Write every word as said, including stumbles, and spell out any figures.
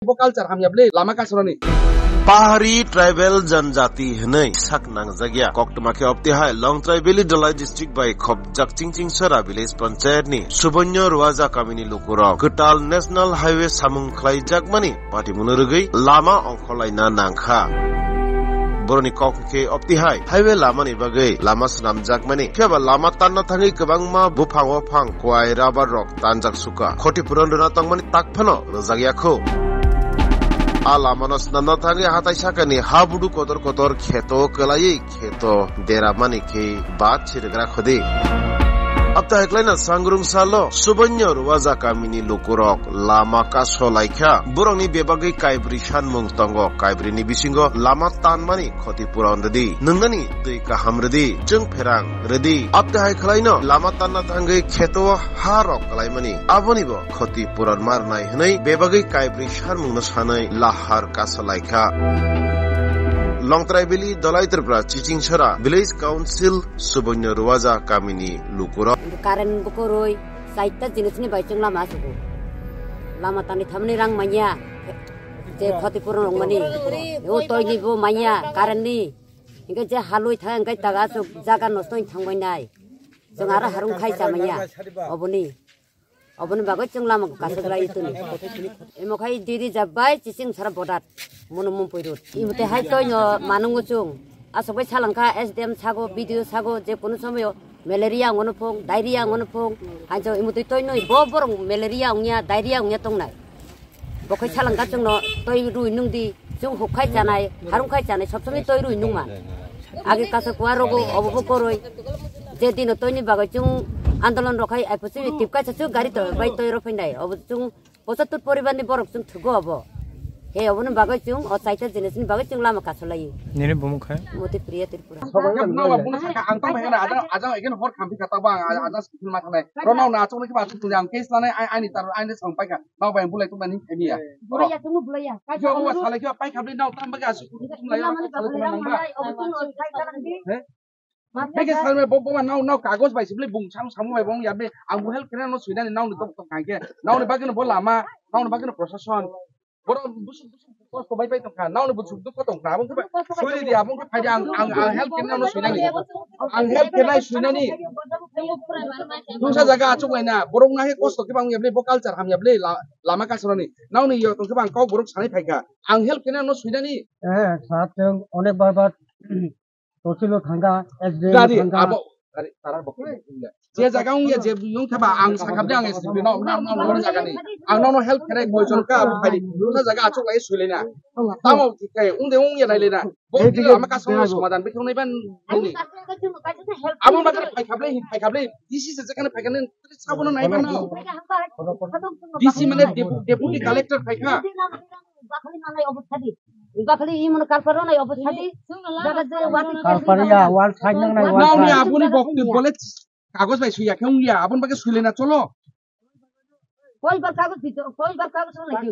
Bo culture hamya bwle lama kasorani. Pahari tribal janjati hwnwi sak nangjakya koktwma khe opti hai Longtrai Valley Dhalai district bai khopjak Chingchingsora village panchayat ni Subonyo Ruaja kamini lukurok kwtal national highway samung khlaijakmani patimungno rwgwi lama ongkhorlaina nangkha. Boroni kok khe opti hai highway lamani bagwi lama swnamjakmani, phiya ba lama tanna thangwi kwbangma buphang waphang, kwai, rubber rok tanjak suka. Khoti puron rwna tongmani tak phano rwjakya kho. A lamano swnamna thangwi hatai sakani ha budu kotor kotor kheto kwlaiwi kheto deramani khe bat sirigra khodi. Abta heklaina sangrung salo Subonyo Ruaja kamini lukurok lama kaso laikha. Borokni bebagwi kaibrwi sanmung tongo. Kaibrwini bisingo lama tanmani khoti puron rwdi, nwngnani twi kaham rwdi, chwng pherang rwdi. Abta hai khwlaino lama tanna thangwi kheto ha rok kwlaimani, abonibo khoti puron marnai hwnwi bebagwi kaibrwi sanmungno sanwi lahar kaso laikha. Longtrai Valley Dhalai Tripura Chichingsora Village Council Subonyo Ruaja kamini lukurok. Current bukurwi, chaita jinisni bai chwng lama asugo. Lama tani thamni rang manya, je khoti puron rok mani. O toini bo manya, current ni. Hingke je halwi thang, hingke taga asuk jaga nosto wng thangbai nai. Chwng aro harung khai chamanya. Oboni. Oboni bagwi chwng lama kasaklai tuni. Imo khai diri jabbai chiching sara bodat. Mono mumpui rut. Imo te hai toino manungo chwng. Asuk bai salangkha S D M sago, B D O sago, je kunu somoyo malaria ngono phung, diarrhea ngono phung. Hanjo imo tui toino bo borong malaria ongya, diarrhea ongya tongnai. Bo khai salangkha chwngno toi rwi nungdi, chwng huk khai chanai, harung khai chanai, sob somoi toi rwi nungma. Agi kasa kuwa rogo, obo bo koroi. Je dino toini bagwi chwng andolon rok khai, ai pusi tip kaisa chwng gari to bai toi rw phainai. Obo chwng pochattor poribar ni borok chwng thugo obo. He oboni bagwi chwng o chaita jinis ni bagwi chwng lama kasolai. Nini bumung khai? Moti Priya Tripura. Nang ba bung saka ang tong bai aja aja again hor khampi kata ba aja sikil ma thanai. Ro nang na achuk ni ba achuk ni ang case lanai ai ani tar ai ni sang pai kha. Nang ba bulai tung nani emi ya. Bulai ya tung bulai ya. Yo wa sala kya pai khabli nang tam ba ga su tung lai ya. He? Beke salme bo bo nang nang kagos bai sibli bung sam sam bai bung ya be ang bu help kena no suinani nang ni tok tok kangke. Nang ni bagino bo lama, nang ni bagino prosason. Borok busuk busuk kosto bai bai tongkha. Nauni busuk dukha tongkha. Abong khe suri di, abong khe phaidi ang ang ang help khe nauni suinani. Ang help khe nai suinani. Tungsa jaga achuk laina. Borok nahi kosto khe bang yabli bo culture ham yabli la- lama kasorani. Nauni yo tongkhe bang kok borok sanai phaikha. Ang help khe nauni suinani. Eh, sir, chwng onek bar bar Tosil o thangkha, S D M o Gari, thangkha. Abo, gari, tarar bokol. Je jaga wngya, je wngkha ba, ang sakha de, ang S D M no, no, no, no, jaga ni. Ang no, no, help khere, moi jon ka, abo phai di. Wngkha jaga achuk lai, sui lai na. Tamo, khe, wngde wngya nai lai na. Bo, Hey, kilo, dige, ama kasong dige, somadan, bikhe wngnai ban, wngni. Abo ma kare phai khablai, phai khablai, D C se jaga ni phai khablai, sabo no nai ban no. D C mane depu-, deputy collector phai kha. Bakali imo no karparo nai obo sadi. Jaga je wal Karpariya, wal side nang nai, wal Nang ni side. Aboni bokti bole kagos bai suya khe wngya, aboni bagwi suilena cholo. Koi bar kagos dito, koi bar kagos nang nai.